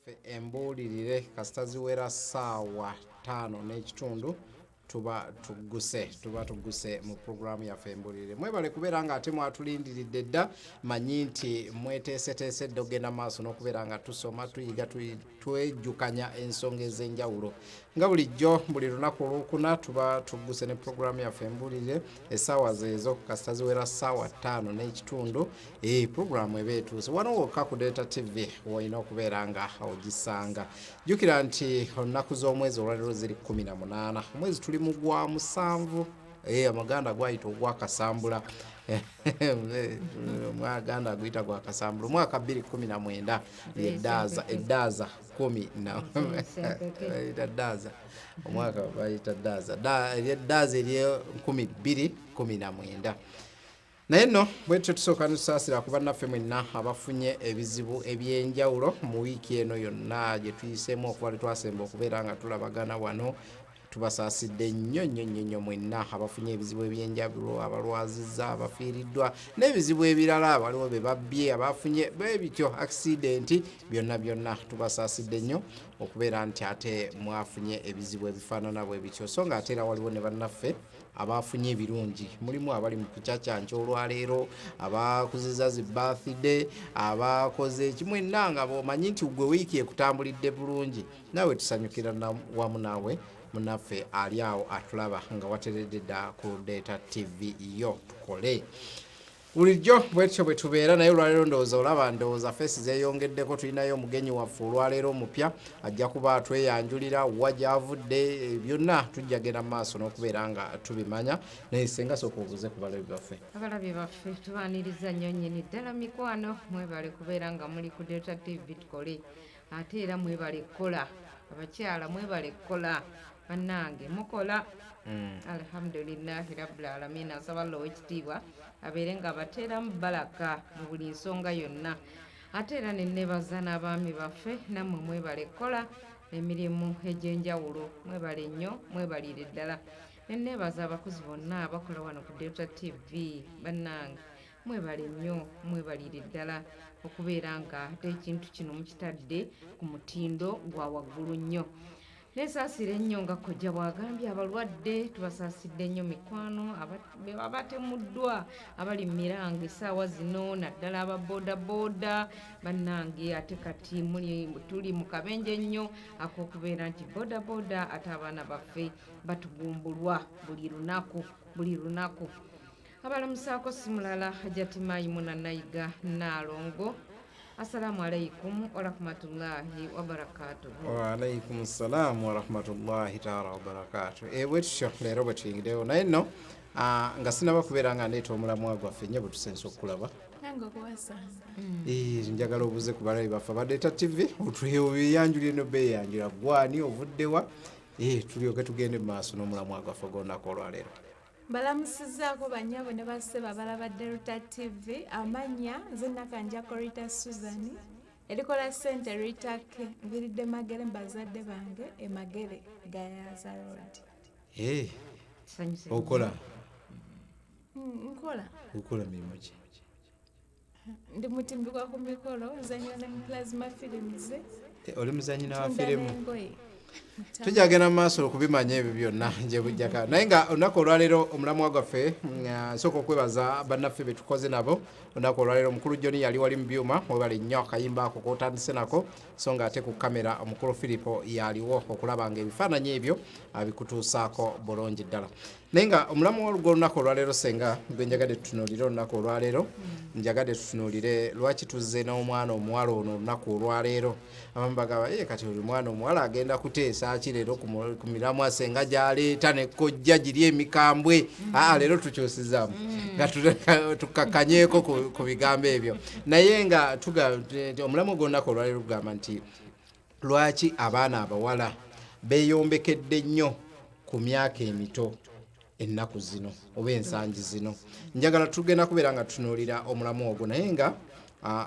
Yaffe embuulirire kasita ziwera ssaawa 5 n'ekitundu, tuba tugguse mu puroguramu yaffe embuulirire. Mwebale kubeera nga ate mwatulindiridde dda. Manyi nti mweteeseteese dda okugenda maaso n'okubeera nga tusoma, tuyiga, twejjukanya ensonga ez'enjawulo. Nga bulijjo, buli lunaku olwokuna tuba tugguse ne puroguramu yaffe embuulirire. Essaawa zeezo, kasita ziwera ssaawa 5 n'ekitundu, puroguramu eba etuuse wano wokka ku Delta TV woolina okubeera nga ogisanga. Jjukira nti olunaku z'omwezi olwaleero ziri 18, omwezi tuli mu gwa musanvu. Amaganda gwayita ogwakasambula, omwaganda aguyita gwakasambula, omwaka 219, eddaaza eddaaza kumi na bayita ddaaza, omwaka bayita ddaaza, ery'eddaaza ery'e 2019. Naye nno bwetyo tusooka netusaasira ku bannaffe mwenna abafunye ebizibu ebyenjawulo mu wiiki eno yonna gye tuyiseemu okuba lwe twasemba okubeera nga tulabagana wano. Tubasaasidde nnyo nnyo nnyo nnyo mwenna abafunye ebizibu ebyenjawulo, abalwazizza, abafiiriddwa n'ebizibu ebirala, waliwo be babbye, abafunye bwe bityo accident, byonna byonna tubasaasidde nnyo okubeera nti ate mwafunye ebizibu ebifaanana bwe bityo. So nga ate era waliwo ne bannaffe abafunye ebirungi, mulimu abali mu kucaccanca olwaleero, abakuziza zi birthday, abakoze kimwenna nga bwomanyi nti gwe wiiki ekutambulidde bulungi, naawe tusanyukira wamu naawe munaffe ali awo atulaba nga wateredde dda ku Delta TV yo. Tukole bulijjo bwetyo bwe tubeera, naye olwaleero ndowooza olaba, ndowooza face zeeyongeddeko. Tulinayo omugenyi waffe olwaleero omupya, ajja kuba atweyanjulira wa gy'avudde, byonna tujja genda mu maaso n'okubeera nga tubimanya. Naye senga, sooka obuuze ku balabi baffe. Abalabi baffe tubaaniriza nnyo nnyini ddala. Mikwano, mwebale kubeera nga muli ku Delta TV Tukole. Ate era mwebale kukola, abakyala mwebale kukola, bannange mukola. Alhamdulillahi rabbil alamin. Asaba Allah owekitiibwa abeere nga abateeramu balaka mu buli nsonga yonna. Ate era nenebaza n'abaami baffe, nammwe mwebale kukola emirimu egy'enjawulo, mwebale nnyo, mwebalire ddala. Nenebaza abakozi bonna abakola wano ku Delta TV. Bannange mwebale nnyo, mwebalire ddala okubeera nga ate ekintu kino mukitadde ku mutindo gwa waggulu nnyo. Nesaasira ennyo nga kojja bw'agambye abalwadde, tubasaasidde nnyo mikwano, abatemuddwa, abali mu miranga essaawa zino, naddala aba boodabooda. Bannange, ate kati tuli mu kabenje nnyo ak'okubeera nti boodabooda, ate abaana baffe batugumbulwa buli lunaku, buli lunaku. Abalamusaako si mulala, Hajati Mayimuna Nayiga Naalongo. Assalamu alaikum warahmatullahi wabarakatuhu. Waalaikum salaamu warahmatullahi taala wabarakatu. Bwe tutyo leero bwe tuyingirewo. Naye nno nga sinaba kubeera nga ndeeta omulamwa gwaffe nnyo, bwe tusensa okukulaba. Nange okuwasanga. Njagala obuze ku balabi baffe aba Delta TV, otuyanjulire nobeeyanjula, gwani, ovuddewa, tulyoke tugende mu maaso n'omulamwa gwaffe ogw'olunaku olwaleero. Mbalamusizaako bannyabo ne bassebo abalaba Delta TV. Amannya nze Nakanjako Rita Susan, erikola ssente Rita K. Nviiridde Magere mu bazadde bange e Magere, Gayaza Road. Tusanyuse. Okola? Nkola. Okola mirimu ki? Ndi mutimbibwa ku mikolo, nzanyira ne mu Plasma Films. Oli muzanyi nawa ntunda firimu? N'engoye. Tujja mu maaso okubimanya ebyo byonna gye bujjaka. Naye nga olunaku olwaleero omulamwa gwaffe, nsooka okwebaza bannaffe be tukoze nabo olunaku olwaleero. Omukulu Joni yali wali mu byuma, webale nnyo akayimba ako kotandise nako. So nga ate ku kamera omukulu Firipo yaliwo okulaba nga ebifaananyi ebyo abikutuusaako bulungi ddala. Naye nga omulamwa gw'olunaku olwaleero, senga, gwe njagadde tutunuulire olunaku olwaleero, njagadde tutunuulire lwaki tuzze n'omwana omuwala ono olunaku olwaleero. Abamu bagamba, "Ye kati oli mwana omuwala agenda kuteesa ki leero ku miramwa senga gyaleeta ne kojja giri emikambwe?" Aa, leero tukyusizaamu nga tukakkanyeeko ku bigambo ebyo. Naye nga omulamwa gw'olunaku olwaleero gugamba nti lwaki abaana abawala beeyombekedde nnyo ku myaka emito ennaku zino oba ensangi zino. Njagala tugenda kubeera nga tutunuulira omulamu ogwo, naye nga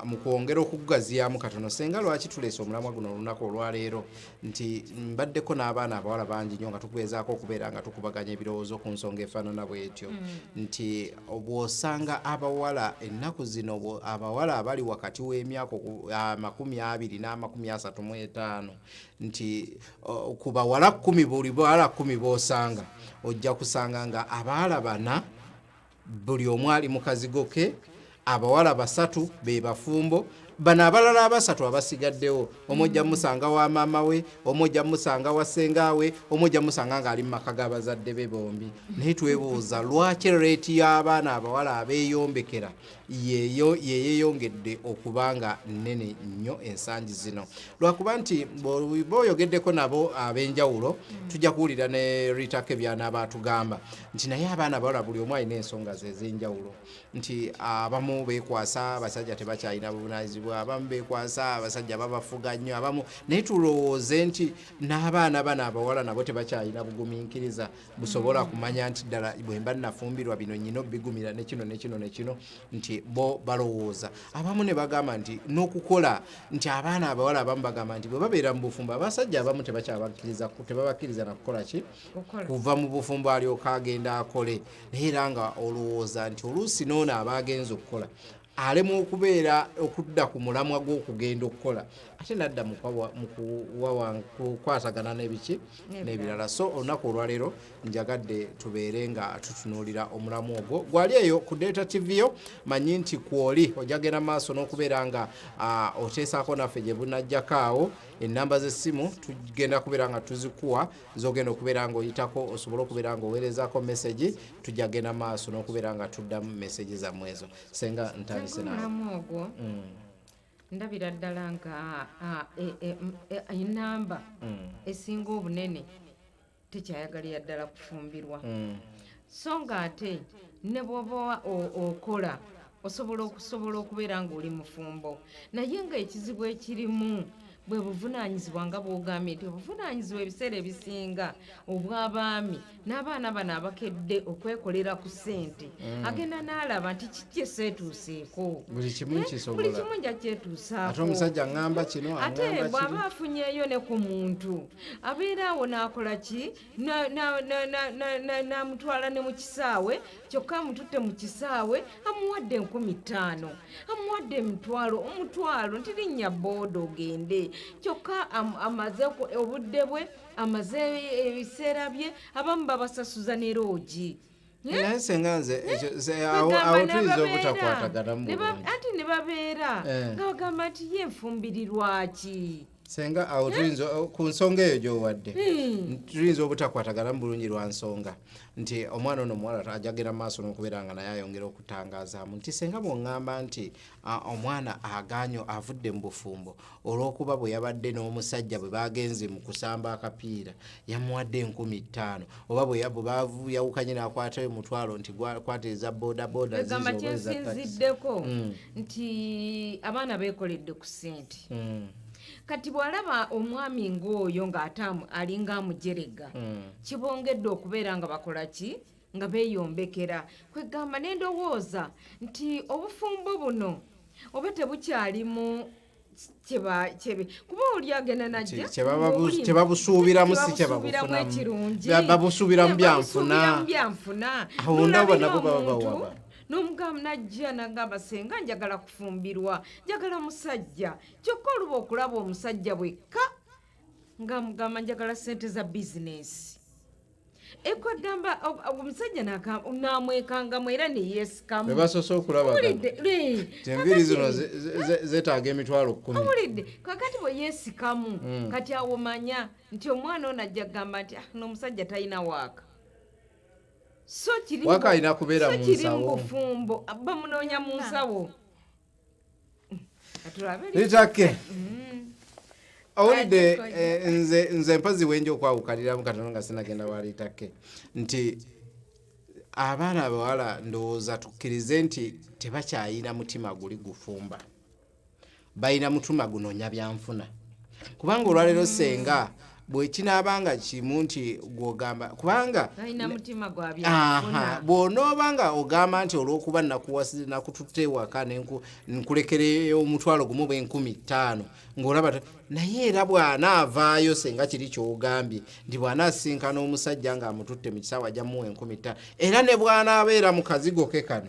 Mu kwongera okugugaziyaamu katono, senga lwaki tuleese omulamwa guno olunaku olwaleero, nti mbaddeko n'abaana abawala bangi nnyo nga tugezaako okubeera nga tukubaganya ebirowoozo ku nsonga efaanana bwetyo, nti bw'osanga abawala ennaku zino, abawala abali wakati w'emyaka 20 n'ama-35, nti ku bawala 10, buli bawala 10 b'osanga, ojja kusanga nga abawala bana buli omu ali mu kazigo ke, abawala basatu be bafumbo, bano abalala abasatu abasigaddewo, omu ojja musanga wa maama we, omu ojja musanga wa ssenga we, omu ojja musanga ng'ali mu maka g'abazadde be bombi. Naye twebuuza lwaki rate y'abaana abawala abeeyombekera yeyo yeyeyongedde okuba nga nnene nnyo ensangi zino. Lwakuba nti bw'oba oyogeddeko nabo ab'enjawulo, tujja kuwulira ne Ritako ebyanaaba atugamba nti naye abaana abawala buli omu alina ensonga ze ez'enjawulo, nti abamu beekwasa abasajja tebakyalina buvunaanyizibwa, abamu beekwasa abasajja babafuga nnyo, abamu. Naye tulowooze nti n'abaana bano abawala nabo tebakyalina bugumiikiriza busobola kumanya nti ddala bwe mba nafumbirwa bino nyina obigumira ne kino ne kino ne kino, nti bo balowooza abamu ne bagamba nti n'okukola, nti abaana abawala abamu bagamba nti bwe babeera mu bufumbo, abasajja abamu tebakyabakiriza, tebabakkiriza na kukola ki? Kukola. Kuva mu bufumbo alyoka agenda akole. Naye era nga olowooza nti oluusi n'ono aba agenza okukola alemwa okubeera okudda ku mulamwa gw'okugenda okukola, ate nadda mu kukwatagana n'ebiki n'ebirala. So olunaku olwaleero njagadde tubeere nga tutunuulira omulamu ogwo gwali eyo ku Delta TV. Yo manyi nti kwoli ojja genda maaso n'okubeera nga oteesaako naffe gye bunajjako awo. Ennamba z'essimu tugenda kubeera nga tuzikuwa, zogenda okubeera nga oyitako osobole okubeera nga oweerezaako message. Tujja genda maaso n'okubeera nga tuddamu message zammwe ezo. Senga, ntandise naawe. Omulamu ogwo ndabira ddala nga enamba esinga obunene tekyayagalira ddala kufumbirwa, so nga ate ne bw'oba okola osobola okusobola okubeera ng'oli mufumbo, naye ng'ekizibu ekirimu bwe buvunaanyizibwa, nga bw'ogambye nti obuvunaanyizibwa ebiseera ebisinga obw'abaami n'abaana bano abakedde okwekolera ku ssente, agenda n'alaba nti kiki eseetuuseeko. Buli kimu Buli nkisobola. Kimu nja kyetuusaako. Ate omusajja aŋŋamba kino, Ate aŋŋamba bw'aba kiri. afunyeeyo ne ku muntu abeera awo n'akola ki? N'amutwala ne mu kisaawe, kyokka amututte mu kisaawe amuwadde 5000, amuwadde emitwalo, omutwalo nti linnya booda ogende, kyokka amaze obudde bwe, amaze ebiseera bye, abamu babasasuza ne lodge. Naye senga nze awo Kwegamba awo tuyinza n'ababeera, obutakwatagana mu bulungi. Anti ne babeera nga bagamba nti ye nfumbirirwa ki? Senga, awo tuyinza, ku nsonga eyo gy'owadde, tuyinza obutakwatagana mu bulungi lwa nsonga nti omwana ono omuwala ajagenda mu maaso n'okubeera nga naye ayongera okutangazaamu nti senga bw'oŋŋamba nti omwana agaanyo avudde mu bufumbo olw'okuba bwe yabadde n'omusajja bwe bagenze mu kusamba akapiira yamuwadde 5000, oba bwe yawukanye n'akwatayo omutwalo nti kwatiriza boda boda Egamba zizo oba eza taxi. Kyensinziddeko nti abaana beekoledde ku ssente. Kati bw'alaba omwami ng'oyo ng'ate alinga amujerega, kibongedde okubeera nga bakola ki? Nga beeyombekera. Kwegamba nendowooza nti obufumbo buno oba tebukyalimu kuba oli agenda najja Kye babusuubiramu si kye kyebabusuubiramu babufunamu. Ekirungi. Babusuubiramu byanfuna. Babusuubiramu byanfuna. Awo ndaba N'olabira nabo baba omuntu, bawaba. n'omugamba najja nagamba, senga njagala kufumbirwa, njagala musajja, kyokka oluba okulaba omusajja bwekka nga mugamba njagala sente za bizinesi. Ekwegamba omusajja n'amwekangamu era neyeesikamu. Bwe basoose okulabagana. Owulidde? Nti enviiri zino zeetaaga 100,000. Owulidde? Kakati bwe yeesikamu, kati awo manya nti omwana ono ajja kugamba nti, "Ah, n'omusajja talina waaka." So kiri Waaka alina kubeera so mu kiri nsawo. mu bufumbo bamunoonya mu nsawo. Katulabe Litake, owulidde? Ate Nze mpozi wenja okwawukaliramu katono nga sinagenda wa Litake, nti abaana abawala ndowooza tukkirize nti tebakyayina mutima guli gufumba, balina mutima gunoonya byanfuna, kubanga olwaleero senga Bwe kinaaba nga kimu nti gwogamba kubanga Balina mutima gwa Aha, byafuna. Bw'onooba nga ogamba nti olw'okuba nakututte ewaka nkulekereyo 10,000 bw'5,000 ng'olaba naye era bw'anaavaayo, senga kiri ky'ogambye nti bw'anaasisinkana omusajja ng'amututte mu kisaawe ajja muwa 5,000, era ne bw'anaabeera mu kazigo ke kano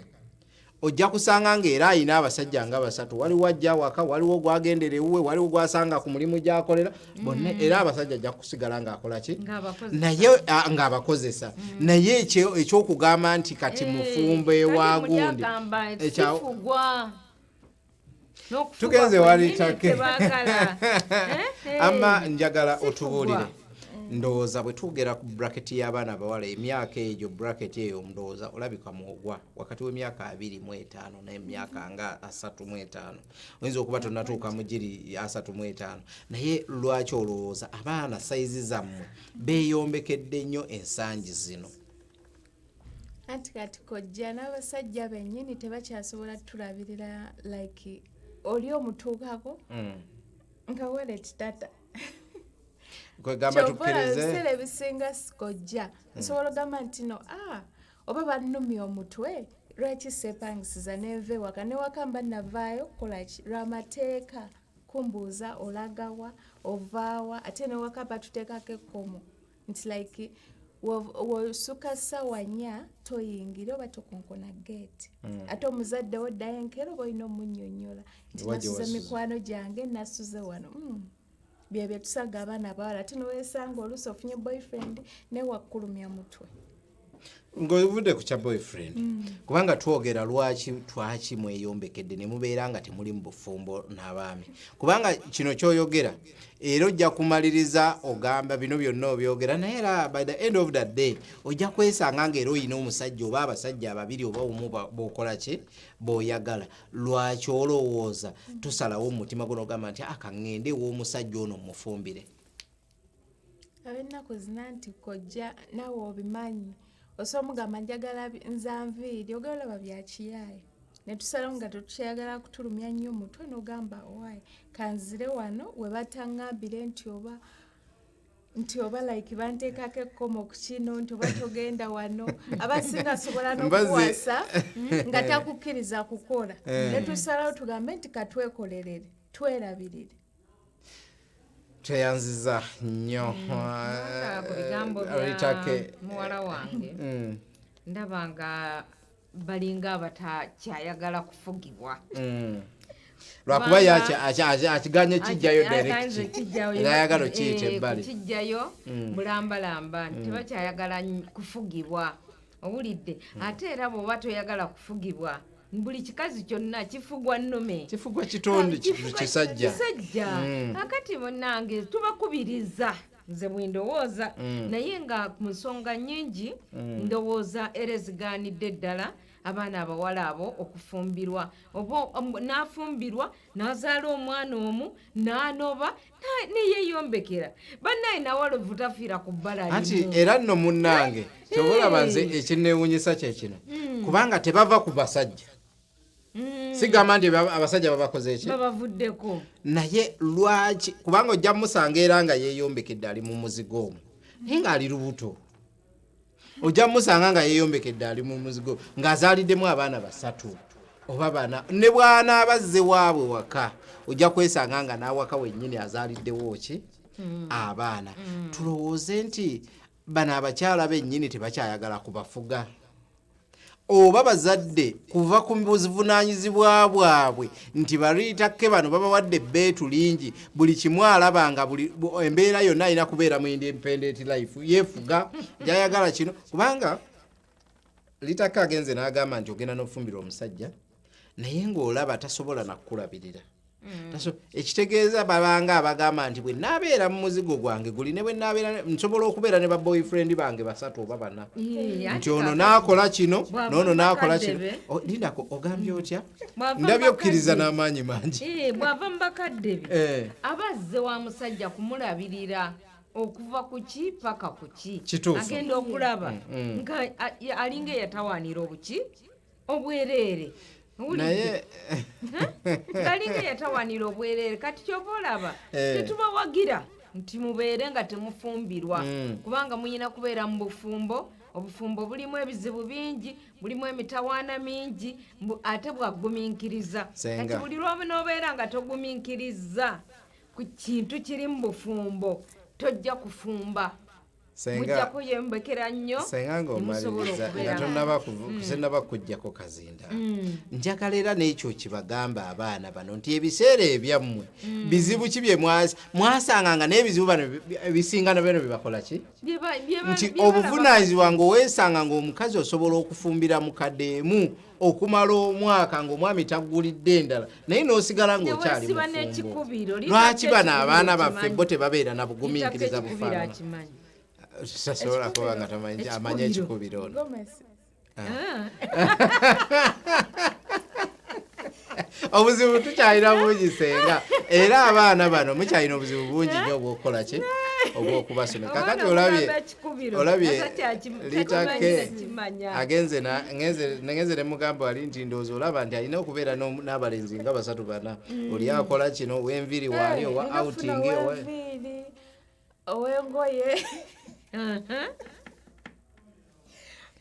ojja kusanga ng'era ayina abasajja nga basatu. Waliwo ajja awaka, waliwo gwagendera ewuwe, waliwo gwasanga ku mulimu gy'akolera bonna, era abasajja ajja kusigala ng'akola ki? Ng'abakozesa. Naye ng'abakozesa. Naye ekyokugamba nti kati mufumbo ewa gundi Sifugwa. Tugenze wali take. Tebaagala. Ama njagala Sifugwa. otubuulire, ndowooza bwe twogera ku bracket y'abaana abawala, emyaka egyo, bracket eyo, ndowooza olabika mwogwa wakati w'emyaka 25 n'emyaka nga 35, oyinza okuba tonnatuuka mu giri 35, naye lwaki olowooza abaana size zammwe beeyombekedde nnyo ensangi zino? Anti kati kojja n'abasajja bennyini tebakyasobola tulabirira, like oli omutuukako nga wallet tata. Kwegamba Kyova olaba tukkirize. Ebiseera ebisinga sikojja nsobola ogamba nti no oba bannumya omutwe, lwaki seepangisiza nenva ewaka? Newaka mba navaayo kukolaki? Lwamateeka kumbuuza olagawa, ovaawa. Ate newaka batuteekako ekkomo nti like wosukka ssaawa 4 toyingira oba tokonkona geeti. Ate omuzadde wo ddayo enkeera oba olina omunnyonnyola nti Wa gye nasuze wasuze. Mikwano gyange nasuze wano. Bye byetusaga abaana abawala. Ate nowesanga oluusi ofunye boyfriend newakkulumya mutwe. Ng'ovudde ku kya boyfriend, kubanga twogera lwaki twaki mweyombekedde ne mubeera nga temuli mu bufumbo n'abaami, kubanga kino kyoyogera era ojja kumaliriza ogamba bino byonna obyogera, naye era by the end of the day ojja kwesanga nga era oyina omusajja oba abasajja ababiri oba omu b'okola ki, b'oyagala. Lwaki olowooza tosalawo mu mutima gwo n'ogamba nti aka ŋŋende ew'omusajja ono mufumbire? Ab'ennaku zina nti kojja naawe obimanyi, osobola omugamba njagala nza nviiri, ogenda olaba byakiyaaye, ne tusalawo nga tetukyayagala kutulumya nnyo mutwe, n'ogamba owaaye kanzire wano we bataŋŋambire nti oba like banteekako ekkomo ku kino, nti oba togenda wano. Abasinga asobola n'okuwasa nga takukkiriza kukola. Ne tusalawo tugambe nti katwekolerere, twerabirire. Tweyanziza nnyo. Kubanga ku bigambo bya Ritake. muwala wange, ndaba nga balinga abatakyayagala kufugibwa. Lwakuba ye akiganye kijjayo Aganze direct. kijjayo. Era ayagala okiyita ebbali. Kukijjayo bulambalamba nti tebakyayagala kufugibwa. Owulidde? Ate era bw'oba toyagala kufugibwa, buli kikazi kyonna kifugwa nnume. Kifugwa kitondi. Kifugwa kisajja. Kisajja. Akati munnange tubakubiriza, nze bwe ndowooza, naye nga ku nsonga nnyingi ndowooza era ezigaanidde ddala abaana abawala abo okufumbirwa, oba n'afumbirwa n'azaala omwana omu n'anoba neyeyombekera. Bannaye, nawalovu tafiira ku bbala Anti limu. era nno munnange, kyova olaba nze ekinneewunyisa kye kino, kubanga tebava ku basajja. Sigamba nti abasajja babakoze eki. Babavuddeko. Naye lwaki? Kubanga ojja musanga era nga yeeyombekedde ali mu muzigo omwo, naye ng'ali lubuto. Ojja musanga nga yeeyombekedde ali mu muzigo ng'azaaliddemu abaana basatu oba bana. Ne bw'anaaba azze waabwe waka, ojja kwesanga nga n'awaka wennyini azaaliddewo ki, abaana. Tulowooze nti bano abakyala bennyini tebakyayagala kubafuga, oba bazadde kuva ku buvunaanyizibwa bwabwe nti bariitakke bano babawadde ebbeetu lingi, buli kimu alaba nga buli embeera yonna alina kubeera mu independent life, yeefuga gyayagala kino. Kubanga litaka agenze n'agamba nti ogenda n'ofumbirwa omusajja naye ng'olaba tasobola nakukulabirira. Ekitegeeza babanga abagamba nti bwe naabeera mu muzigo gwange guli, ne bwe naabeera nsobola okubeera ne ba boyfriend bange basatu oba bana, nti ono n'akola kino, Bw'ava n'ono mu n'akola bakadde kino. be. Lindako, ogambye otya? Bw'ava mu Ndabye okkiriza bakadde. n'amaanyi mangi. Bw'ava mu bakadde be, aba azze wa musajja kumulabirira okuva ku ki paka ku ki. Kituufu. Agenda okulaba nga alinga eyatawaanira obuki obwereere. Owulidde? Naye Ng'alinga eyatawaanira obwereere. Kati kyova olaba tetubawagira. Nti mubeere nga temufumbirwa, kubanga muyina kubeera mu bufumbo. Obufumbo bulimu ebizibu bingi, bulimu emitawaana mingi, ate bwagumiikiriza. Senga. Kati buli lwonoobeera nga togumiikiriza ku kintu kiri mu bufumbo, tojja kufumba. Senga. Mujja kuyembekera nnyo. Senga, nemusobola ng'omaliriza, nga okubeera tonnaba sinnaba kujjako kazinda, njagala era n'ekyo kibagamba abaana bano nti ebiseera ebyammwe bizibu ki bye mwasanganga n'ebizibu bano ebisinga na bino byebakola ki? Nti bye balaba. Obuvunaanyizibwa ng'oweesanga ng'omukazi osobola okufumbira mukadde emu okumala omwaka ng'omwami taggulidde endala, naye n'osigala ng'okyali Neweesiba mufumbo. n'ekikubiro. Lwaki Litako bano ekikubiro abaana baffe okimanyi. bo tebabeera na Litako bugumiikiriza ekikubiro bufaanana? akimanyi. Tasobola kuba nga tamanyi, amanyi ekikubiro ono. Gomesi. Ah. Obuzibu tukyalina bungi, senga, era abaana bano mukyalina obuzibu bungi nnyo obwokukola ki, obwokubasomesa. Kakati Omwana olabye okugamba ekikubiro, olabye ata Rita K takimanya. Agenze ngenze nemugamba wali nti ndowooza olaba nti alina okubeera n'abalenzi nga basatu bana, oli akola kino, ow'enviiri waali, owa outing, owa Owenviiri, ow'engoye,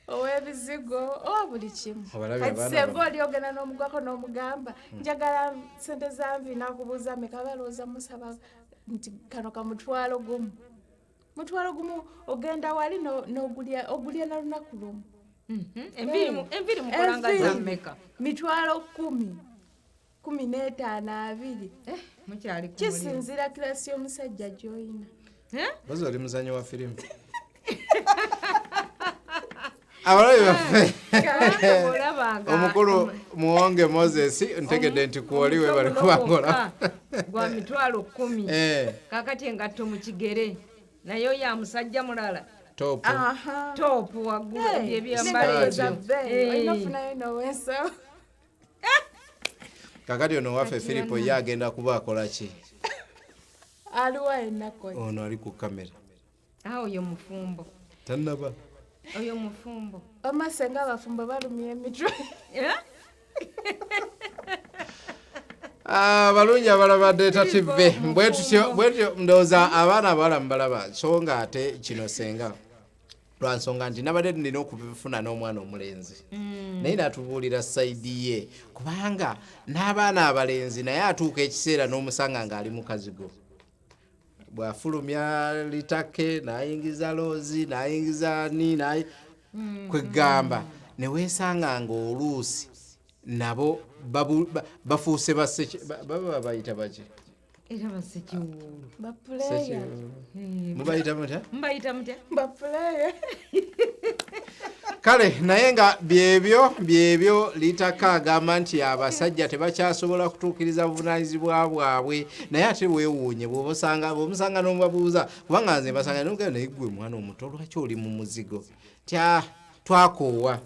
ow'ebizigo, owa buli kimu. Obalabye Kati abaana senga bano? oli ogenda n'omugwako n'omugamba njagala sente za nviiri, nakubuuza meka, balowooza musaba nti kano kamutwalo gumu, 500,000. Ogenda wali n'ogulya, ogulya na lunaku lumu. Enviiri mukolanga Enviiri, za mmeka? 10,000, 15, 20. Eh, mukyali ku mulimu. Kisinziira class y'omusajja gy'oyina. Eh? Bozi oli muzanyi wa firimu, abalabi baffe. Kubanga bw'olabanga Omukulu Muwonge Moses, ntegedde nti kwoli we bali omutwe guno kubangola. gwokka gwa 10,000. Eh. Kakati engatto mu kigere naye oyo musajja mulala. Top. Aha. Top waggulu, Hey, ebyo ebyambalo n'engatto za ebyo. bbeeyi, olina Eh. ofunayo n'owensawo. Kakati ono waffe Firipo ye agenda kuba akola ki? Aliwa ennaku? Ono ali ku kamera. Ah, oyo mufumbo. Tannaba. Oyo mufumbo. Oma senga abafumbo balumya emitwe. Eh? Ah, balungi abalaba Delta Firipo TV, bwe tutyo mufumbo. bwe tutyo ndowooza abaana abawala mubalaba. So nga ate kino senga lwa nsonga nti nabadde nina okufuna n'omwana omulenzi, naye natubuulira side ye, kubanga n'abaana abalenzi naye atuuka ekiseera n'omusanga ng'ali mu kazigo, bw'afulumya litake n'ayingiza loozi n'ayingiza ni naye kwegamba neweesanga nga oluusi nabo bafuuse baba babayita baki? Era basekiwuulu. Bapuleya. Mubayita mutya? Mubayita mutya? Bapuleya. Kale naye nga byebyo byebyo, Litaka agamba nti abasajja tebakyasobola kutuukiriza buvunaanyizibwa bwabwe, naye ate weewuunye bw'obasanga, bw'omusanga n'omubabuuza, kubanga nze mbasanga nogenda, naye gwe mwana omuto lwaki oli mu muzigo? Tya twakoowa.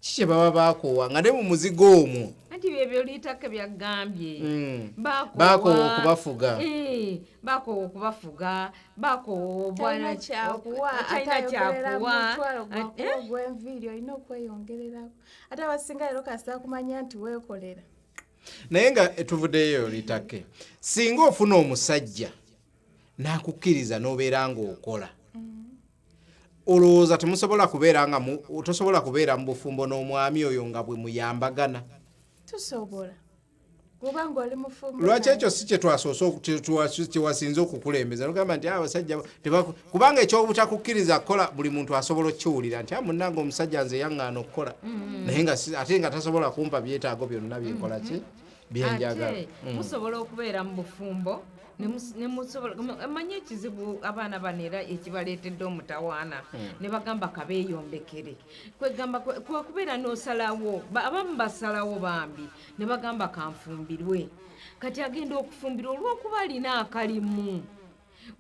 Ki kye baba bakoowa nga ne mu muzigo omwo? Anti byebyo Liitaka byagambye. Bakoowa okubafuga. Eh, bakoowa okubafuga, bakoowa Talina kyakuwa, ate talina ayogerera kyakuwa. mutwalo gwakuwa Eh? ogw'enviiri, olina okweyongererako. Ate abasinga leero kasita kumanya nti weekolera. Naye nga tuvuddeyo, Litake, singa ofuna omusajja n'akukkiriza n'obeera ng'okola, olowooza temusobola kubeera nga tosobola kubeera mu bufumbo n'omwami oyo nga bwe muyambagana? Tusobola, kubanga oli mufumbo Lwaki naye. Ekyo si kyetwasoose kyewasinze okukulembeza nogamba nti, "Ah, abasajja kubanga ekyobutakukkiriza kukola, buli muntu asobola okukiwulira nti, 'Ah, munnange omusajja nze yaŋŋaana okukola, naye nga ate nga tasobola kumpa byetaago byonna byenkola ki byenjagala.'" Ate musobola okubeera mu bufumbo ne musobola manye ekizibu abaana bano era ekibaleetedde omutawaana, ne bagamba kabeeyombekere, kwegamba kwe kubeera n'osalawo, abamu basalawo bambi ne bagamba kanfumbirwe. Kati agenda okufumbirwa olw'okuba alina akalimu,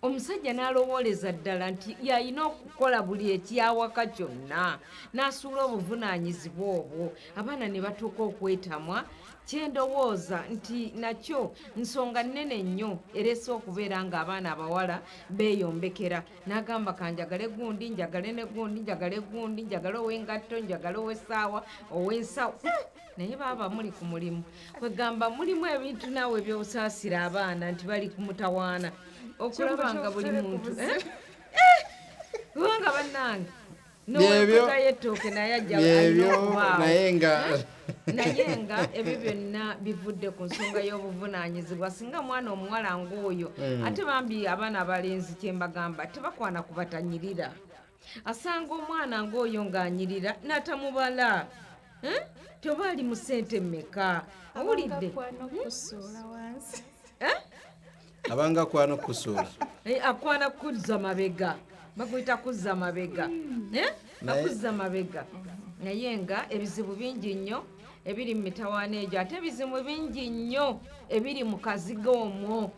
omusajja n'alowooleza ddala nti yalina okukola buli ekyawaka kyonna, n'asuula obuvunaanyizibwa obwo, abaana ne batuuka okwetamwa. Kyendowooza nti nakyo nsonga nnene nnyo ereese okubeera nga abaana abawala beeyombekera, n'agamba kanjagale gundi, njagale ne gundi, njagale gundi, njagale ow'engatto, njagale ow'essaawa, ow'ensawo. Eh, naye baaba muli ku mulimu, kwegamba mulimu ebintu naawe byosaasira abaana nti bali ku mutawaana. Okulaba nga buli muntu, eh? Kubanga bannange Byebyo. nowekotayo ettooke naye ajja alina Byebyo. okubaawo. Naye nga Naye nga ebyo byonna bivudde ku nsonga y'obuvunaanyizibwa. Singa mwana omuwala ng'oyo, ate bambi abaana abalenzi kyembagamba, tebakwana kubatanyirira. Asanga omwana ng'oyo ng'anyirira n'atamubala. Eh? Toba ali mu ssente mmeka, owulidde? Abanga okusuula wansi. Abanga kwana okusuula. Eh, akwana kuzza mabega, bakuyita kuzza mabega. Eh? Akuzza mabega. Naye nga ebizibu bingi nnyo ebiri mu mitawaana egyo, ate ebizibu bingi nnyo ebiri mu kazigo omwo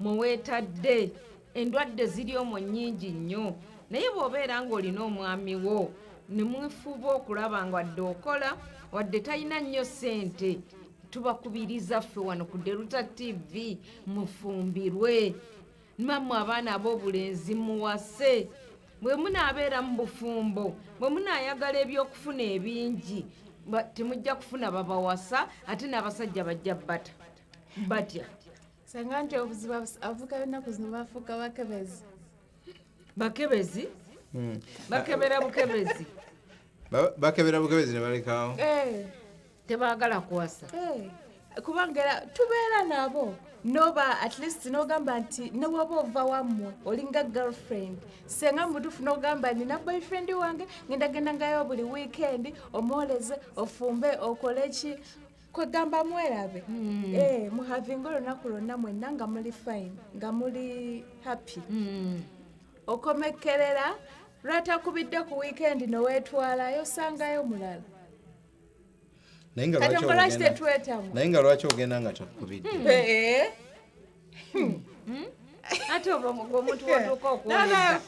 mweweetadde, endwadde ziri omwo nnyingi nnyo. Naye bw'obeera ng'olina omwami wo ne mwefuba okulaba nga wadde okola, wadde talina nnyo ssente, tubakubiriza ffe wano ku Delta TV, mufumbirwe. Mammwe abaana ab'obulenzi muwase. Bwe munaabeera mu bufumbo, bwe munaayagala ebyokufuna ebingi, temujja kufuna babawasa, ate n'abasajja bajja bata batya. Senga, nti obuzibu abavubuka b'ennaku zino bafuuka bakebezi. Bakebezi, bakebera bukebezi. Bakebera bukebezi ne balekawo. Eh, Tebaagala kuwasa. Eh, kubanga era tubeera nabo, noba at least nogamba nti newaba ova wammwe olinga girlfriend, senga mubutuufu nogamba nina boyfriend wange, ngenda gendangayo buli weekend, omwoleze, ofumbe, okole ki, kwegamba mwerabe. Eh, muhavinga olunaku lwonna mwenna nga muli fine, nga muli happy. Okomekkerera lwatakubidde ku weekend noweetwalayo, osangayo mulala. Naye nga Kati lwaki lwaki ogenda tetwetamu? Naye nga lwaki ogenda nga takubidde? Eh. Ate oba omuntu wotuuka okwoleza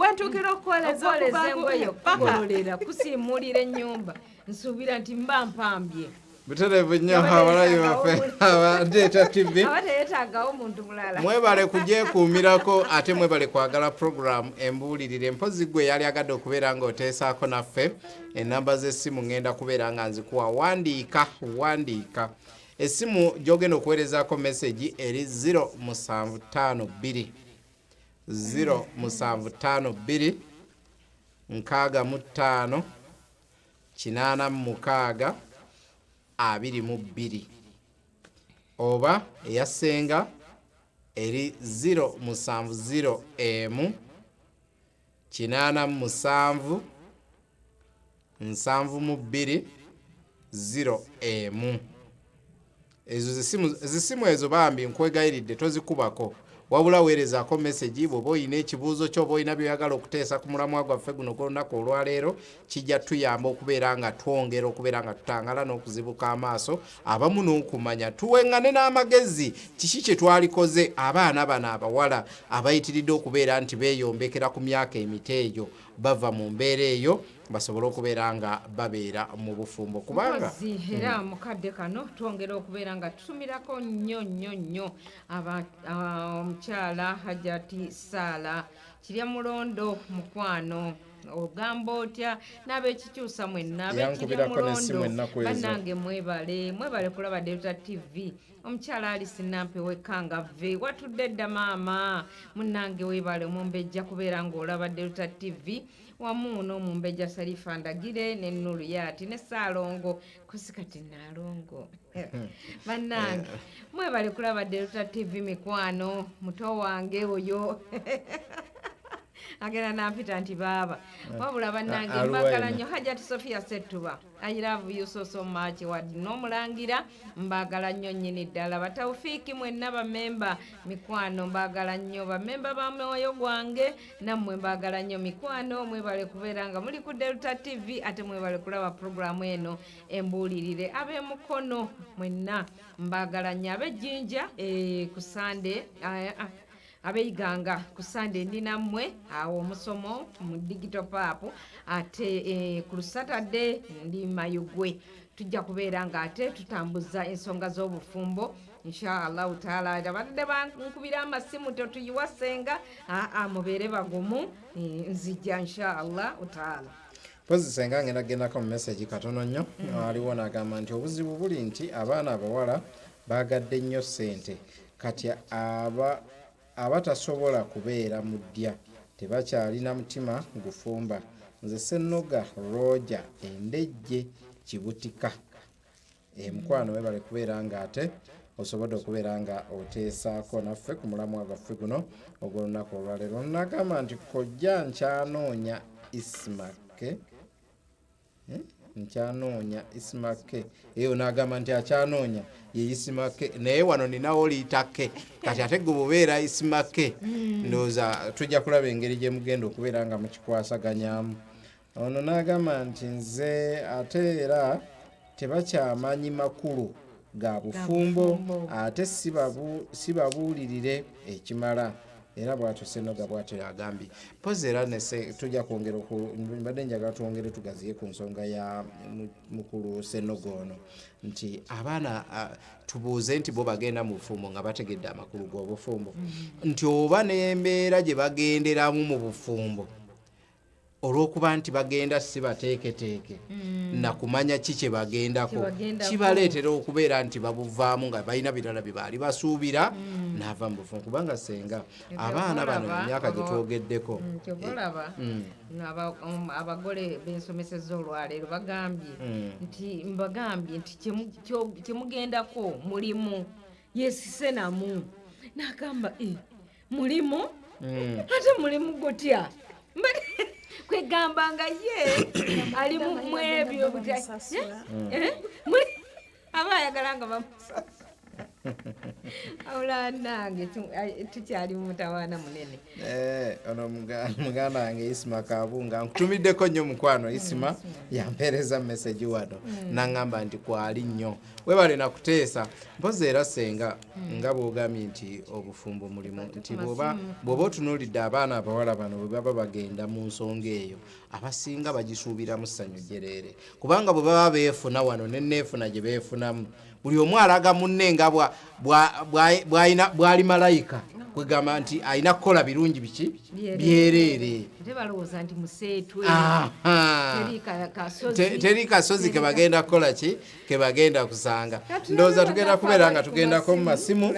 Wentuukira okukoleza okwoleza engoye, okugololera, kusiimuulira ennyumba, nsuubira nti mba mpambye. Butereevu nnyo, abalabi baffe aba Delta TV. Aba teyeetaagawo muntu mulala. Mwebale kugyekuumirako, ate mwebale kwagala puroguramu Embuulirire. Mpozi gwe yali agadde okubeera ng'oteesaako naffe, enamba z'essimu ŋŋenda kubeera nga nzikuwa. Wandiika, wandiika essimu gy'ogenda okuweerezaako message eri 0752, 0752 65 86 22, oba eya Ssenga eri 0701 87 72 01. Ezo zisimu ezo bambi nkwegayiridde tozikubako, wabula weerezaako message bw'oba oyina ekibuuzo kyo, oba olina byoyagala okuteesa ku mulamwa gwaffe guno gw'olunaku olwaleero. Kijja tuyamba okubeera nga twongera okubeera nga tutangala n'okuzibuka amaaso abamu n'okumanya, tuweŋŋane n'amagezi kiki kye twalikoze abaana bano abawala abayitiridde okubeera nti beeyombekera ku myaka emito egyo, bava mu mbeera eyo basobole okubeera nga babeera mu bufumbo, kubanga Mpozi era mukadde kano twongera okubeera nga tutumirako nnyo nnyo nnyo omukyala Hajati Saala Kirya Mulondo. Mukwano, ogamba otya n'abekikyusa mwenna ab'ekirya Yankubirako n'essimu Mulondo? ennaku ezo. Bannange mwebale, mwebale kulaba Delta TV. Omukyala Alisi Nampewe Kangave, watudde dda maama munnange, weebale omumbejja kubeera ng'olaba Delta TV, wamu n'omumbejja Sarifa Ndagire ne Nuluyati ne Saalongo kusikati Naalongo. Bannange mwebale kulaba Delta TV. Mikwano, muto wange oyo agenda nampita nti baaba, wabula bannange Aluwa mbagala eno. nnyo. Hajati Sofia Settuba, I love you so so much. Wadde n'omulangira, mbagala nnyo nnyini ddala. Batawufiiki mwenna bamemba, mikwano mbagala nnyo. Bamemba ba mwoyo gwange, nammwe mbagala nnyo mikwano. Mwebale kubeera nga muli ku Delta TV, ate mwebale kulaba puroguramu eno Embuulirire. Ab'emukono mwenna mbagala nnyo. Ab'ejjinja ku Sande, ab'eiganga ku Sande ndi nammwe awo omusomo mu digital pap, ate ku Lusatadde ndi Mayugwe, tujja kubeera nga ate tutambuza ensonga z'obufumbo inshaallahu taala. Abadde bankubira amasimu, totuyiwa Senga, aa mubeere bagumu, nzija inshaallahu taala. Mpozi senga ngenda gendako mu message katono nnyo. Aliwo n'agamba nti obuzibu buli nti abaana abawala baagadde nnyo ssente, kati aba Abatasobola kubeera mu ddya tebakyalina mutima gufumba. Nze Ssennoga Roger e Ndejje Kibutika. Mukwano webale kubeera nga ate osobodde okubeera nga oteesaako naffe ku mulamwa gwaffe guno ogw'olunaku olwaleero. Nagamba nti kojja nkyanoonya Ismake, nkyanoonya Ismake. Eyo nagamba nti akyanoonya ye Ismake, naye wano ninawo Liitake. Kati ate gwe bw'obeera Ismake, ndowooza tujja kulaba engeri gye mugenda okubeera nga mukikwasaganyaamu. Ono n'agamba nti nze ate era tebakyamanyi makulu ga bufumbo, ate sibabuulirire ekimala. Era bw'atyo Ssennoga bw'atyo yagambye. Mpozi era nese tujja kwongera, mbadde njagala twongere tugaziye ku nsonga ya mukulu Ssennoga ono, nti abaana tubuuze nti bo bagenda mu bufumbo nga bategedde amakulu g'obufumbo, nti oba n'embeera gye bagenderamu mu bufumbo, olw'okuba nti bagenda si bateeketeeke nakumanya ki kye bagendako, kibaleetera okubeera nti babuvaamu nga balina birala bye baali basuubira, n'ava mu bufumbo. Kubanga senga abaana bano emyaka gye twogeddeko, Kyova olaba abagole bensomeseza olwaleero bagambye nti, mbagambye nti kyemugendako mulimu yesise namu. Nagamba, "Mulimu ate mulimu gutya?" Kwegamba nga ye ali mu ebyo aba ayagala nga bamusasula. Awula nange tukyali mutawaana munene. Ono muganda wange Isima Kabunga, nkutumiddeko nnyo mukwano. Isima yampeereza message wano, naŋŋamba nti kwali nnyo, webale nakuteesa. Mpozi era senga, nga bw'ogambye nti obufumbo mulimu, nti bw'oba otunuulidde abaana abawala bano bwe baba bagenda mu nsonga eyo, abasinga bagisuubiramu ssanyu jjereere, kubanga bwe baba beefuna wano neneefuna gye beefunamu, buli omu alaga munne nga bw'ali malayika, kwegamba nti alina kukola birungi biki byereere. Ate balowooza nti museetwe. Teri kasozi ke bagenda kukola ki ke bagenda kusanga. Ndowooza tugenda kubeera nga tugendako mu masimu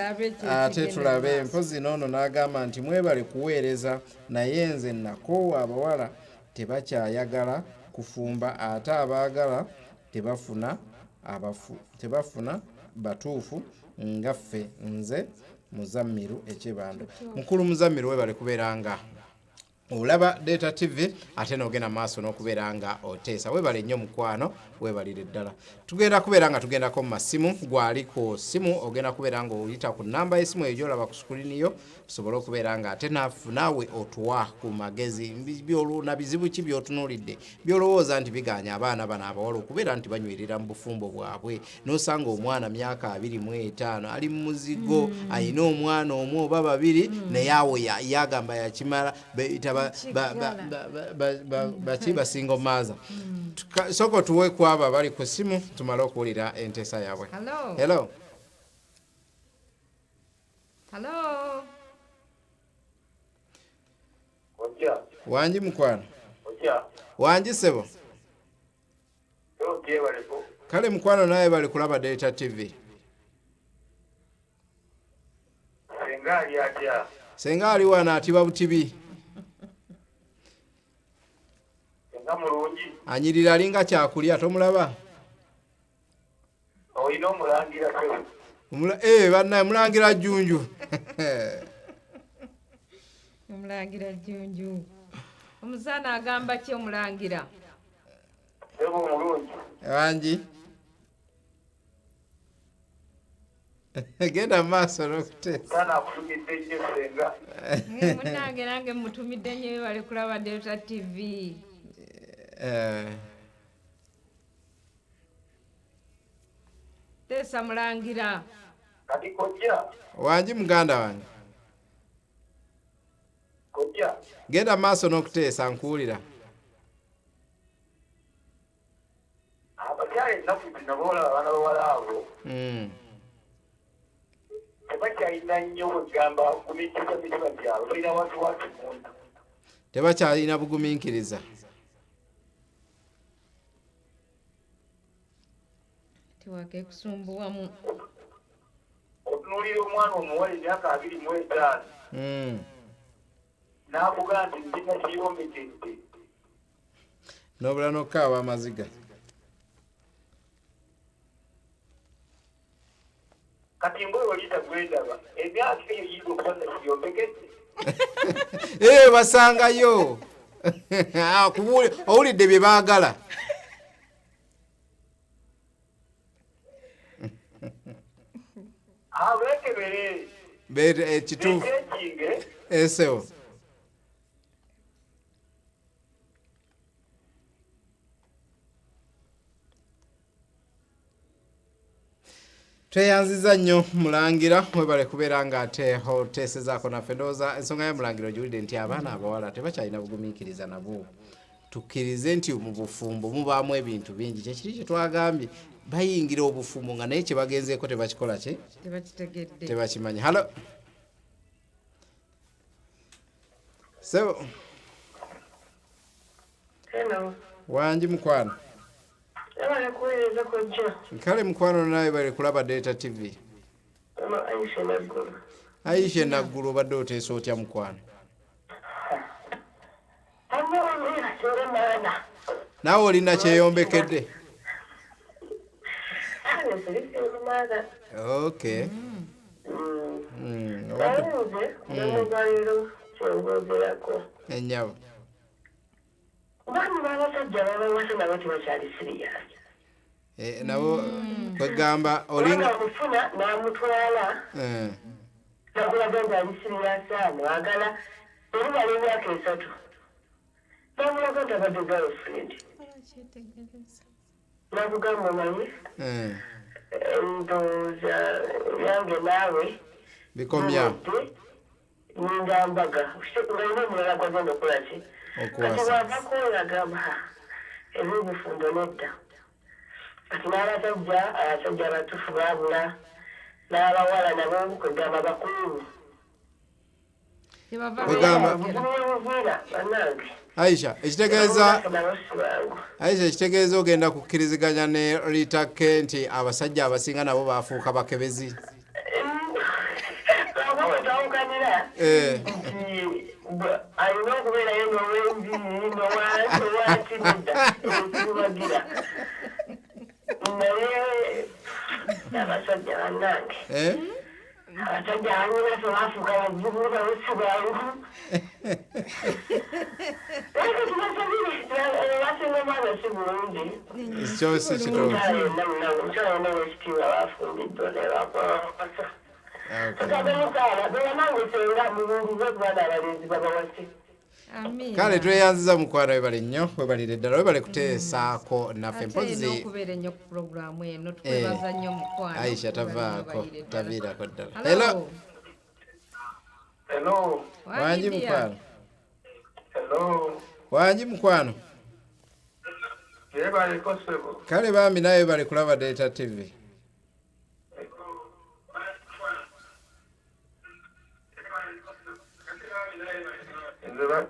ate tulabe. Mpozi noono n'agamba nti mwebale kuweereza, naye nze nakoowa abawala tebakyayagala kufumba, ate abaagala tebafuna tebafuna batuufu nga ffe. Nze Muzammiru Ekyebando. Mukulu Muzammiru, webale kubeera nga olaba Delta TV ate n'ogenda maaso n'okubeera nga oteesa. Webale nnyo mukwano, webalire ddala. Tugenda kubeera nga tugendako mu masimu. Gwali ku simu ogenda kubeera nga oyita ku namba y'essimu eyo gyolaba ku screen yo, osobole okubeera nga ate naawe otuwa ku magezi na bizibu ki by'otunuulidde by'olowooza nti biganya abaana bano abawala okubeera nti banywerera mu bufumbo bwabwe. N'osanga omwana myaka 25 ali mu muzigo, ayina omwana omu oba babiri, naye awo yagamba yakimala, beyita baki, ba single mother. Sooka otuwe ku abo abali ku simu tumale okuwulira enteesa yaabwe. Hello. Hello. Hello. Ojja. Wangi mukwano. Ojja. Wangi ssebo. Gyebaleko. Kale mukwano, naye bali kulaba Delta TV. Senga ali atya? Senga ali wano atiba butibi. Senga mulungi. Anyirira alinga kyakulya, tomulaba? Olina omulangira sebo. Bannaye, mulangira Jjunju. Omulangira Jjunju, omuzaana agamba ki omulangira? Sebo omulungi. Wangi, genda mu maaso n'okuteesa. Sana akutumidde nnyo senga. Munange, nange mutumidde nnyo, bale kulaba Delta TV. Teesa mulangira. Kati kojja. Wangi muganda wange. Kojja. Genda mu maaso n'okuteesa, nkuwulira. Abakyala ennaku zino boolaba abaana bawala abo tebakyalina nnyo kwegamba kumikiza mitima gyabwe, balina watu watu munda. Tebakyalina bugumiikiriza. Tiwakekusumbuwamu. Otunuulira omwana omuwala emyaka 25. N'akugamba nti ndina kiyombekedde. N'obula n'okukaaba amaziga. Kati ngoyo Rita gwendaba emyaka eyo yinza okuba nakiyombekedde. Eh, basangayo. Ah, owulidde bye baagala. Ah, beekebere. Kituufu. Beekinge. Esewo. Tweyanziza nnyo Mulangira, webale kubeera nga ate oteesezaako naffe. Ndowooza ensonga ya Mulangira ogiwulidde nti abaana abawala tebakyalina bugumiikiriza nabo. Tukkirize nti mu bufumbo mubaamu ebintu bingi, kyekiri kye twagambye, bayingira obufumbo nga naye kye bagenzeeko tebakikola ki? Tebakitegedde. Tebakimanyi. Halo sebo. Hello. Wangi mukwano. Webale kuweereza kojja. Kale mukwano, nawe bali kulaba Delta TV. Mama Aisha Naggulu. Aisha Naggulu, obadde oteesa otya mukwano? Amawulira maana. Naawe olina kyeyombekedde? Maana. Okay. Nze nemugayiro kyengwogerako. Ennyabo. Baana b'abasajja babawasa nabo tebakyali serious. Eh, nabo kwegamba olinga Kubanga amufuna n'amutwala nakulaga nti ali serious, amwagala, olumala emyaka 3 namulaga nti abadde girlfriend. Kyetegereza. Nakugamba omanyi ndowooza yange naawe bikomya. Ninga mbaga ngaina omulala gwagenda okukola ki kati. Okuwasa. Bwava kwolagamba ebyobufumbo nedda. Kati n'abasajja, abasajja abatuufu baabula, n'abawala nabo kwegamba bakulu. Tebava Kwegamba- buvuira bannange. Aisha, ekitegeeza Nabo si bangu. Aisha, ekitegeeza ogenda kukkiriziganya ne Rita K nti abasajja abasinga nabo bafuuka bakebezi. Lwakuba wetwawukanira nti alina okubeerayo n'owenjiri nowaki nedda ekibagira, naye abasajja bannange, abasajja abanyinafe bafuuka bazibu, nabo si bangu. Naye tubasabire, basinga omwana si bulungi. Kyo si kituufu. Omukyala yenna munange, omukyala yenna wekitiibwa bafumbiddwa naye bakwawasa. Tukabe mukyala bera nange senga mubuulize ku baana abalenzi babawase. Amiina. Kale tweyanziza mukwano, webale nnyo, webalire ddala, webale kuteesaako naffe. Ate Mpozi n'okubeera ennyo ku pulogulaamu eno, tukwebaza nnyo mukwano. Aisha Webale tavaako. nnyo, balire ddala. Taviirako ddala. Hello. Hello. Hello. Wangi dear. mukwano. Hello. Wangi mukwano. Yebaleko ssebo. Kale bambi, nawe bali kulaba Delta TV. Nze ba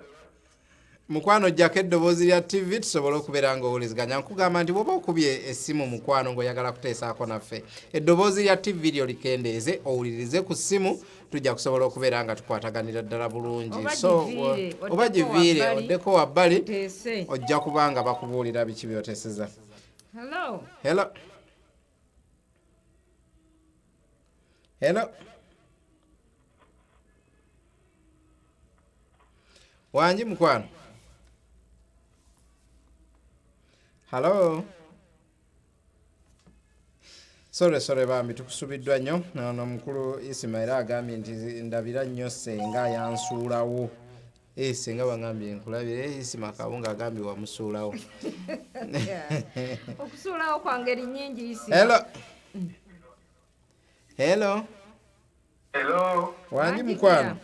Mukwano, ojjako eddoboozi lya TV tusobole okubeera nga owuliziganya. Nkugamba nti bw'oba okubye essimu mukwano ng'oyagala kuteesaako naffe, eddoboozi lya TV lyo likendeeze, owulirize ku ssimu, tujja kusobola okubeera nga tukwataganira ddala bulungi. Oba So, giviire, oba oddeko giviire, wabbali. oddeko wabbali. Oteese. Ojja kuba nga bakubuulira biki byoteeseza. Hello. Hello, hello, wangi mukwano. Hello. Sore sore bambi, tukusubiddwa nnyo. Ono omukulu Isimail agambye nti ndabira nnyo senga yansuulawo. Eh, senga bangambye nkulabire. Isima Kabunga agambye wamusuulawo. Okusuulawo kwa ngeri nnyingi isi. Hello, hello. Hello. Wangi mukwano.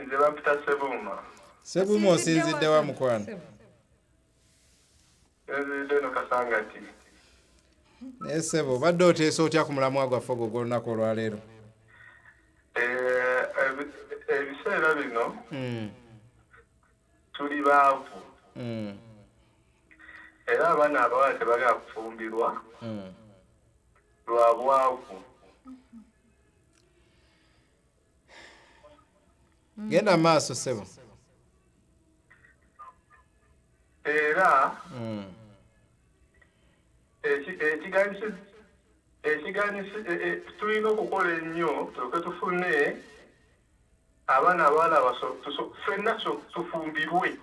Nze bampita Sebuuma. Sebuuma, osinzidde wa mukwano? Nzinzidde no Kasangati. Naye sebo, obadde oteesa otya ku mulamwa gwaffe ogwo gw'olunaku olwaleero? Eh, ebiseera bino tuli baavu era abaana abawala tebagala kufumbirwa lwa bwavu. Genda maaso, ssebo. Era ekiganyisi tulina okukola ennyo tulyoke tufune abaana abawala ffenna tufumbirwe.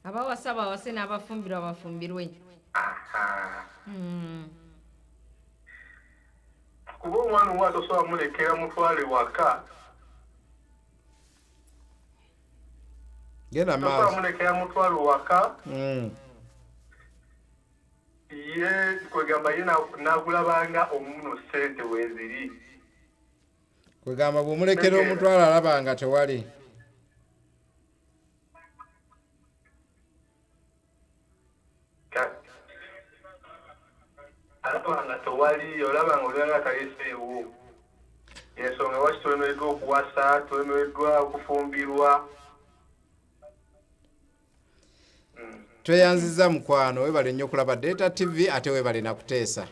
Abawasa bawase, n'abafumbirwa bafumbirwe. Aha. Kuba omwana omwana tosobola mulekera mutwale waka. Genda Tosobola maaso. mulekera mutwale waka. Ye kwegamba ye nagulabanga omuno ssente weeziri. Kwegamba bw'omulekera Tegeera. omutwalo, alaba nga tewali. Alaba nga tewali, olaba nga olanga taleseewo. Ensonga lwaki tulemereddwa okuwasa, tulemereddwa okufumbirwa. Tweyanziza, mukwano. Webale nnyo okulaba Delta TV, ate webale nakuteesa.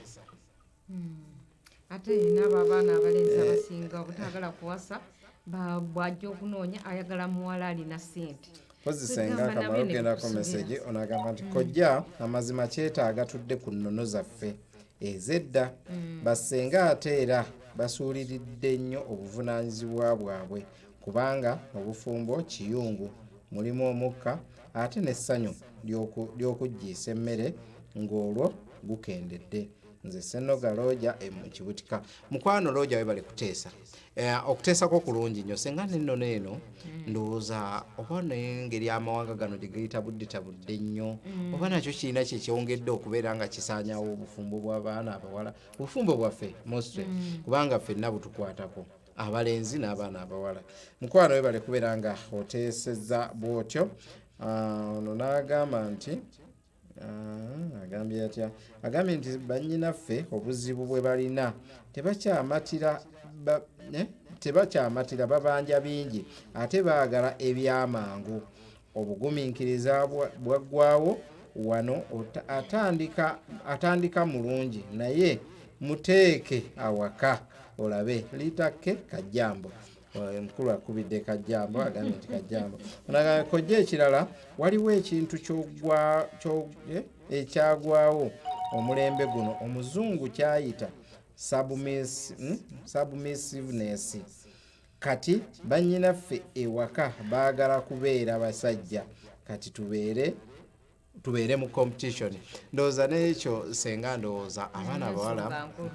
Ate n'abo abaana abalenzi abasinga obutaagala kuwasa, bw'ajja okunoonya ayagala muwala alina ssente. Mpozi senga Kwegamba kamala nabyo ne ogendako bikusobera. Message ono agamba nti, "Kojja, amazima kyetaaga tudde ku nnono zaffe ez'edda. Bassenga ate era basuuliridde nnyo obuvunaanyizibwa bwabwe, kubanga obufumbo kiyungu, mulimu omukka ate n'essanyu ly'okuggiisa emmere ng'olwo gukendedde. Nze Senoga Looja mu Kibutika." Mukwano Looja, webale kuteesa. Okuteesako kulungi nnyo, senga. Nennono eno ndowooza oba n'engeri amawanga gano gye gayita tabudde nnyo, oba nakyo kirina kyekyongedde okubeera nga kisaanyawo obufumbo bw'abaana abawala, obufumbo bwaffe mostly, kubanga ffenna butukwatako, abalenzi n'abaana abawala. Mukwano, webale kubeera nga oteeseza bw'otyo. Ah, ono n'agamba nti, ah, agambye atya? Agambye nti bannyinaffe obuzibu bwe balina tebakyamatira tebakyamatira, babanja bingi ate baagala ebyamangu. Obugumiikiriza bwaggwawo wano. Atandika mulungi, naye muteeke awaka olabe. Litake kajjambo. Omukulu akubidde kajjambo, agambye nti kajjambo. Onagambye, "Kojja, ekirala waliwo ekintu ekyagwawo omulembe guno, omuzungu kyayita submissiveness. Kati bannyinaffe ewaka baagala kubeera basajja, kati tubeere mu competition." Ndowooza n'ekyo, senga, ndowooza abaana abawala Ensonga nkulu.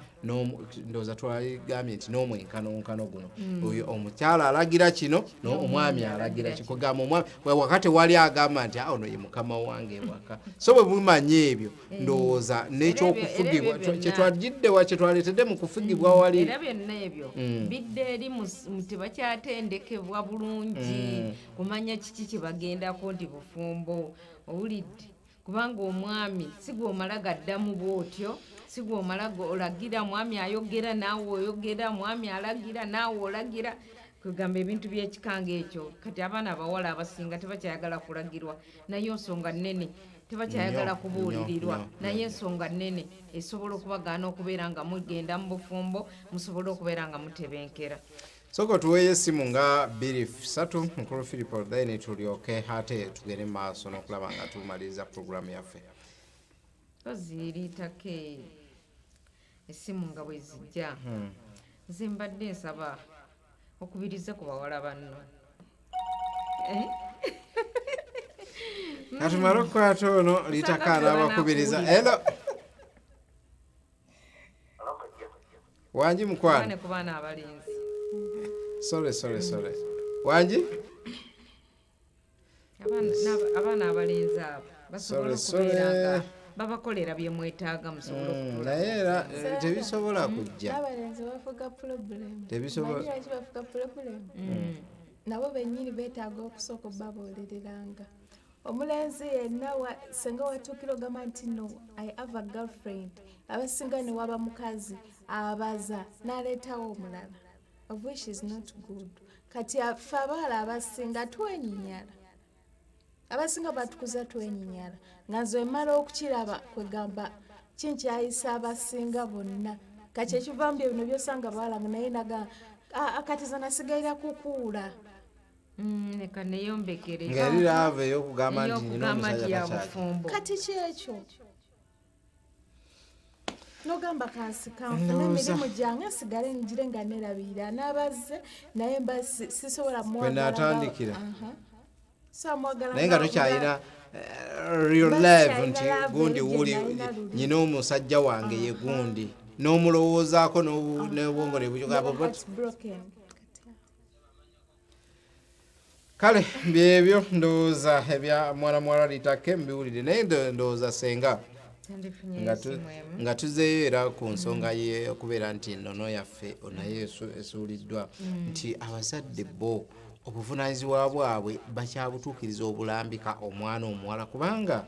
Ndowooza twagambye nti n'omwenkanonkano guno, oyo omukyala alagira kino, omwami alagira ki, kugamba omwami wakati wali agamba nti, "Ah, ono ye mukama wange ewaka." So bwe mumanya ebyo, ndowooza n'ekyokufugibwa Era ebyo byonna- kyetwagiddewa, kyetwaleetedde mu kufugibwa wali. Era byonna ebyo bidda eri tebakyatendekebwa bulungi kumanya kiki kye bagendako nti bufumbo. Owulidde? Kubanga omwami si gw'omala gaddamu bw'otyo, si gw'omala olagira. Mwami ayogera, naawe oyogera. Mwami alagira, naawe olagira. Kwegamba ebintu by'ekikanga ekyo, kati abaana abawala abasinga tebakyayagala kulagirwa, naye nsonga nnene. Tebakyayagala Nnyo, kubuulirirwa, nnyo, nnyo, naye nnyo. ensonga nnene esobola okubagaana okubeera nga mugenda mu bufumbo, musobole okubeera nga mutebenkera. Sooka otuweeyo essimu nga bbiri, ssatu, mukulu Philip, then tulyoke ate tugende mu maaso n'okulaba nga tumaliriza puroguramu yaffe. Oziiriitako essimu nga bwe zijja. Nze mbadde nsaba okubiriza ku bawala banno. Eh? Katumale okukwata ono litaka anaabakubiriza. Hello, wangi mukwano? Bane ku baana abalenzi. Sorry, sorry, sorry, wangi? Abaana abalenzi abo basobola Sorry, okubeera nga sorry. babakolera bye mwetaaga, musobole okutuula. Naye era tebisobola kujja. N'abalenzi bafuga problem. Tebisobola- Manyi lwaki bafuga problem? Nabo bennyini beetaaga okusooka obabuuliriranga. Omulenzi yenna senga watuukira ogamba nti, "No, I have a girlfriend," abasinga ne waba mukazi abaza n'aleetawo omulala, of which is not good. Kati ffe abawala abasinga twenyinyala, abasinga batukuza twenyinyala, nga nze emala okukiraba, kwegamba kinkyayisa abasinga bonna. Kati ekivaamu bye bino byosanga abawala nga naye naga Ah, kati ze nasigalira kukuula. Leka neyombekere. Nga eri love ey'okugamba nti nyina ey'okugamba nti omusajja ya takyali. bufumbo. Kati kyekyo nogamba kanfune Ndowooza. emirimu gyange nsigale ngire nga nerabirira n'abazze, naye mba sisobola Kwe naatandikira. Mwagala Naye nga tokyalina real Mba love sikyalina nti love gundi eri gye wuli nalina luli. nyina omusajja wange ye gundi n'omulowoozaako n'obwongo ne bukyuka. Heartbroken. Kale byebyo ndowooza ebya mwana muwala Litake mbiwulire, naye ndowooza senga Tandifunyeyo esimu emu. Nga tuzeeyo era ku nsonga y'okubeera nti ennono yaffe nayo esuuliddwa, nti abazadde bo obuvunaanyizibwa bwabwe bakyabutuukiriza obulambika omwana omuwala, kubanga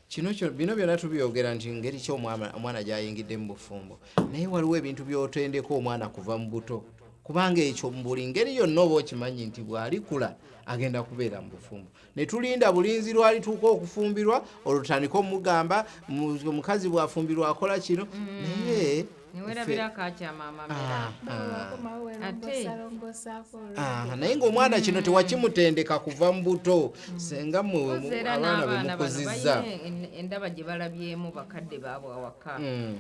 kino bino byonna tubyogera nti ngeri ki omwana gy'ayingidde mu bufumbo, naye waliwo ebintu by'otendeka omwana kuva mu buto, kubanga ekyo mu buli ngeri yonna oba okimanyi nti bw'alikula agenda kubeera mu bufumbo, ne tulinda bulinzi lwalituuka okufumbirwa olwo tutandike omugamba omukazi bw'afumbirwa akola kino, naye Newerabira kakyamaamamera. Bakomawo werongoosalongosaako. Ah, naye ng'omwana kino tewakimutendeka kuva mu buto. Senga mmwe Kozi era abaana be n'abaana bano mukuzizza balina endaba gye balabyemu bakadde baabwe awaka,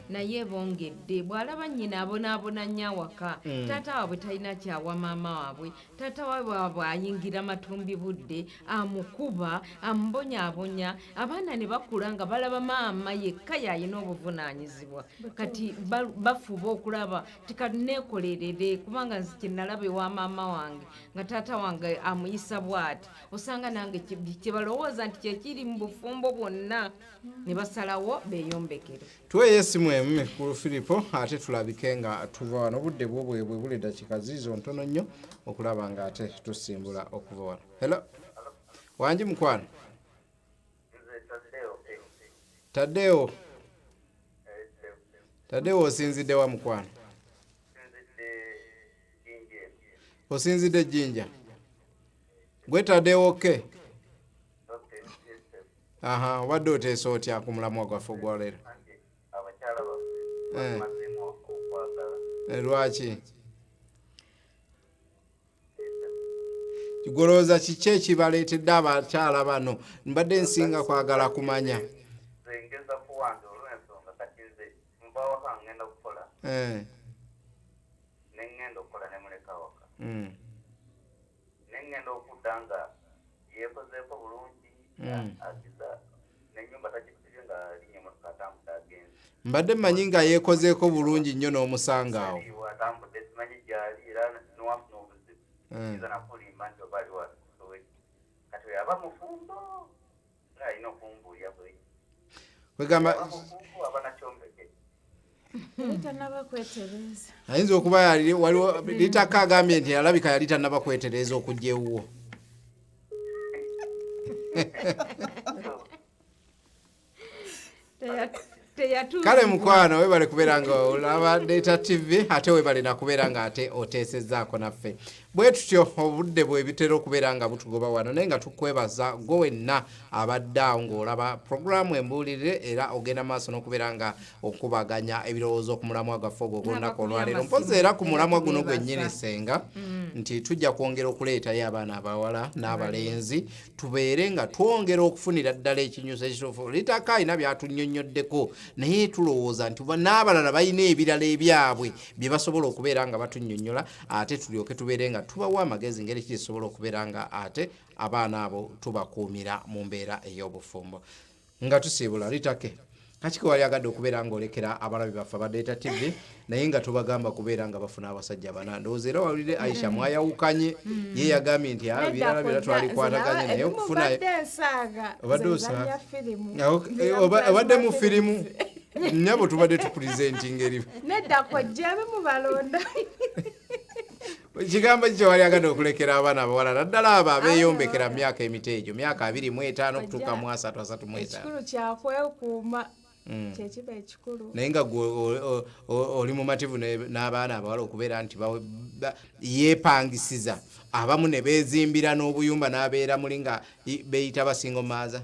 naye bongedde bw'alaba nnyina abonaabona nnyo awaka, taata waabwe talina kyawa maama waabwe, taata waabwe ayingira matumbi budde, amukuba, amubonyaabonya, abaana ne bakula nga balaba maama yekka y'alina obuvunaanyizibwa. Kati bafuba okulaba tikaneekolerere, kubanga nze kyenalaba ewa maama wange nga taata wange amuyisa bw'ati, osanga nange kye balowooza nti kyekiri mu bufumbo bwonna, ne basalawo beeyombekere. Tuweeyo esimu emu ku Firipo ate tulabike nga tuva wano. Obudde bwo bwe bwe buli dakiika ziizo ntono nnyo okulaba nga ate tusimbula okuva wano. Hello, wangi mukwano? Nze Tadeo. Tadeo, Tadeo, osinzidde wa mukwano? Nsinzidde Jinja. Osinzidde Jjinja? Gwe Tadeo ke? Okay, yes. Aha, obadde oteesa otya ku mulamwa gwaffe ogwaleero? Anti abakyala baffe bamazeemu okwagala. Lwaki golowooza kiki ekibaleetedde abakyala bano? Mbadde nsinga kwagala kumanya. Nze ngeza kuwange olw'ensonga kati nze nva waka ngenda kukola, ne ŋŋenda okukola ne muleka waka, ne ŋŋenda okudda nga yeekozeeko bulungi, agiza n'ennyumba tagisibye, nga linnya emotoka atambudde agenze. Mbadde mmanyi nga yeekozeeko bulungi nnyo n'omusanga awo. Aliwo atambudde, simanyi gyali, era niwafuna obuzibu kiza nakulimba nti oba ali wasowe. Kati oyo aba mufumbo nga alina okumbuulya bwe Kwegamba aba mufumbo aba nakyombeke. Yali tanaba kwetereeza. Ayinza okuba yali waliwo Litaka agambye nti alabika yali tannaba kwetereeza okujja ewuwo. Teyatuusibwa. Kale mukwano, webale kubeera nga olaba Delta TV, ate webale nakubeera nga ate oteesezaako naffe. Bwe tutyo obudde bwe bitera okubeera nga butugoba wano, naye nga tukwebaza gwe wenna abadde awo ng'olaba puroguramu Embuulirire, era ogenda maaso n'okubeera nga okubaganya ebirowoozo ku mulamwa gwaffe ogwo ogw'olunaku olwaleero. Mpozi era ku mulamwa guno gwennyini, senga, nti tujja kwongera okuleetayo abaana abawala n'abalenzi, tubeere nga twongera okufunira ddala ekinyuso ekituufu. Litaka alina byatunnyonnyoddeko, naye tulowooza nti n'abalala balina ebirala ebyabwe bye basobola okubeera nga batunnyonnyola, ate tulyoke tubeere nga tubawa amagezi ngeri ki kisobola okubeera nga ate abaana abo tubakuumira mu mbeera ey'obufumbo. Nga tusiibula, Litake, kaki ke wali agadde okubeera ng'olekera abalabi baffe aba Delta TV, naye nga tubagamba kubeera nga bafuna abasajja bana? Ndowooza era wawulire Aisha mwayawukanye, ye yagambye nti "Ah, ebirala byonna twalikwataganye, naye okufuna Obadde nsaaga. Obadde Nze osaaga. nzannya firimu. Obadde mu firimu nnyabo, tubadde tupresentinga eri Nedda kojja, abimu balonda. Kigambo ki kyewali agadde okulekera abaana abawala, naddala abo abeeyombekera mu myaka emito egyo, myaka 25 okutuuka mu 30, 35? Ekikulu kyakwekuuma, kyekiba ekikulu. Naye nga gwe oli mumativu n'abaana abawala okubeera nti yeepangisiza abamu ne beezimbira n'obuyumba n'abeera muli nga beeyita ba single mother?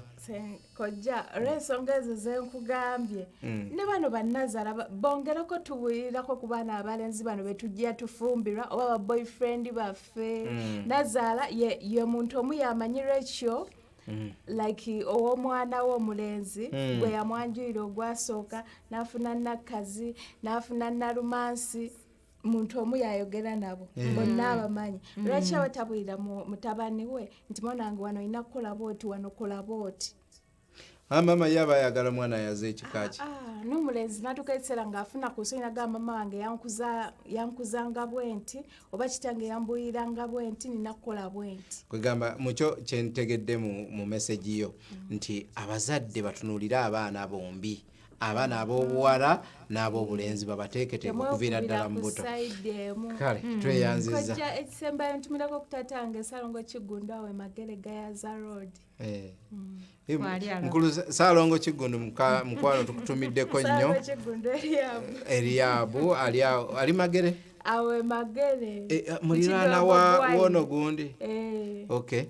Kojja, olw'ensonga ezo zenkugambye, ne bano bannazaala bongereko tubuulirako ku baana abalenzi bano betujja tufumbirwa oba ba boyfriend baffe. Nazaala ye muntu omu yamanyirwa ekyo, like ow'omwana we omulenzi gwe yamwanjulira ogwasooka, n'afuna nakkazi, n'afuna nalumansi. Muntu omu yayogera nabo bonna abamanyi. Lwaki abatabulira mutabani we nti mwana wange, wano olina kukola bwoti, wano kola bwoti? Ah, maama ye aba ayagala mwana ayaze ekika kye. Ah, n'omulenzi natuuka ekiseera ng'afuna ku nsonyi, nagamba, mama wange yankuzanga bwe nti, oba kitange yambuyiranga bwe nti, nina kukola bwe nti. Kwegamba mukyo kyentegedde mu message yo nti abazadde batunuulire abaana bombi, abaana ab'obuwala n'ab'obulenzi, babateeketeeke okuviira ddala mu buto. Side emu. Kale tweyanziza. Kojja, ekisembayo, ntumirako ku taata wange Salongo Kiggundu awe Magere Gayaza Road. Kwali alaba. Mukulu Saalongo Kiggundu, mukwano, tukutumiddeko nnyo. Salongo Kiggundu Eryabu. Eryabu ali ali Magere. Awe Magere. Eh, muliraana wa wono gundi. Eh. Okay,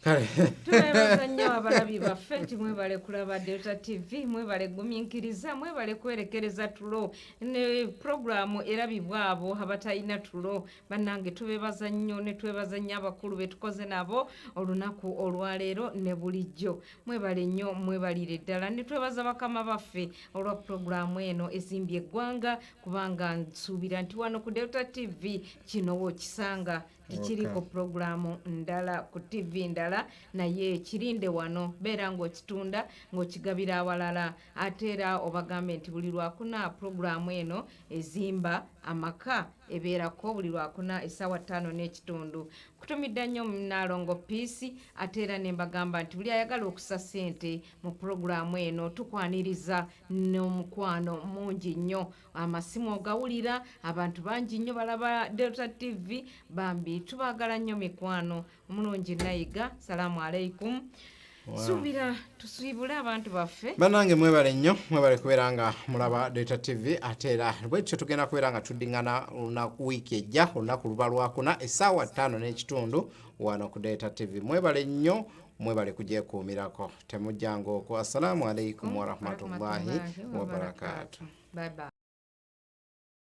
kale. Tubeebaza nnyo abalabi baffe nti mwebale kulaba Delta TV, mwebale gumiikiriza, mwebale kwerekereza tulo ne puroguramu erabibwa abo abatalina tulo. Bannange, tubeebaza nnyo ne twebaza nnyo abakulu be tukoze nabo olunaku olwaleero ne bulijjo. Mwebale nnyo, mwebalire ddala. Ne twebaza bakama baffe olwa puroguramu eno ezimbye eggwanga, kubanga nsuubira nti wano ku Delta TV kino wookisanga, tekiriko puroguramu ndala ku TV ndala. Naye kirinde wano, beera ng'okitunda, ng'okigabira awalala, ate era obagambe nti buli lwakuna puroguramu eno ezimba amaka ebeerako buli lwakuna essaawa 5:15. Kutumidde nnyo Naalongo Peace. Ate era ne mbagamba nti buli ayagala okusa ssente mu puroguramu eno, tukwaniriza n'omukwano mungi nnyo. Amasimu ogawulira, abantu bangi nnyo balaba Delta TV. Bambi tubaagala nnyo mikwano. Omulungi Nayiga, salaamu aleikum. Suubira tusiibule abantu baffe. Bannange, mwebale nnyo, mwebale kubeera nga mulaba Delta TV. Ate era bwetyo tugenda kubeera nga tuddiŋŋana olunaku wiiki ejja, olunaku luba lwakuna, essaawa 5:15 wano ku Delta TV. Mwebale nnyo, mwebale kugyekuumirako, temujjanga okwo. Assalaamu alaikum warahmatullahi wabarakaatu. Bye bye.